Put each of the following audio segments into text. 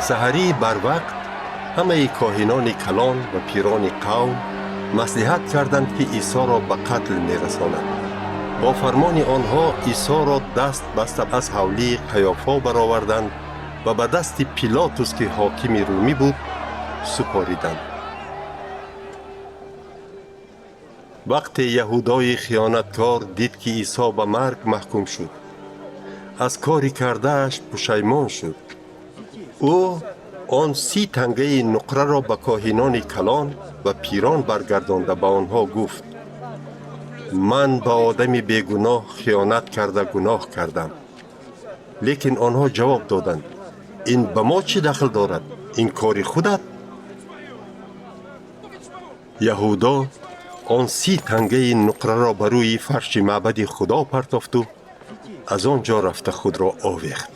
Саҳарии барвақт ҳамаи коҳинони калон ва пирони қавм маслиҳат карданд, ки Исоро ба қатл мерасонанд. Бо фармони онҳо Исоро даст баста аз ҳавлии Қаёфо бароварданд ва ба дасти Пилотус, ки ҳокими румӣ буд, супориданд. Вақте Яҳудои хиёнаткор дид, ки Исо ба марг маҳкум шуд, аз кори кардааш пушаймон шуд. Ӯ он 30 тангаи нуқраро ба коҳинони калон ва пирон баргардонда ба онҳо гуфт: «Ман ба одами бегуноҳ хиёнат карда гуноҳ кардам». Лекин онҳо ҷавоб доданд: «Ин ба мо чӣ дахл дорад? Ин кори худат». Яҳудо он 30 тангаи нуқраро ба рӯи фарши маъбади Худо партофту аз он ҷо рафта худро овехт.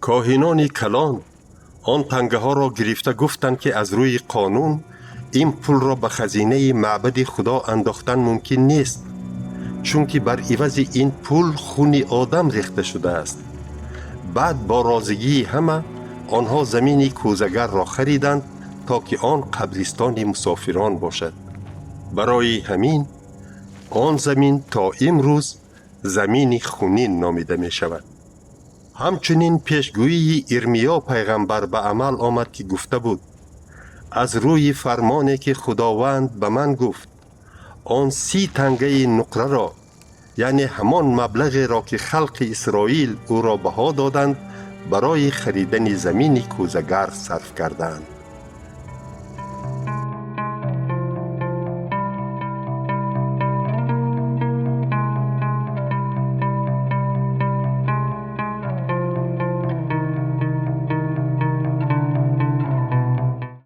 Коҳинони калон он тангаҳоро гирифта гуфтанд, ки аз рӯи қонун ин пулро ба хазинаи маъбади Худо андохтан мумкин нест, чунки бар ивази ин пул хуни одам рехта шудааст. Баъд бо розигии ҳама онҳо замини кӯзагарро хариданд, то ки он қабристони мусофирон бошад. Барои ҳамин он замин то имрӯз замини хунин номида мешавад. Ҳамчунин пешгӯии Ирмиё пайғамбар ба амал омад, ки гуфта буд: «Аз рӯи фармоне, ки Худованд ба ман гуфт, он 30 тангаи нуқраро, яъне ҳамон маблағеро, ки халқи Исроил ӯро баҳо доданд, барои харидани замини кӯзагар сарф кардаанд».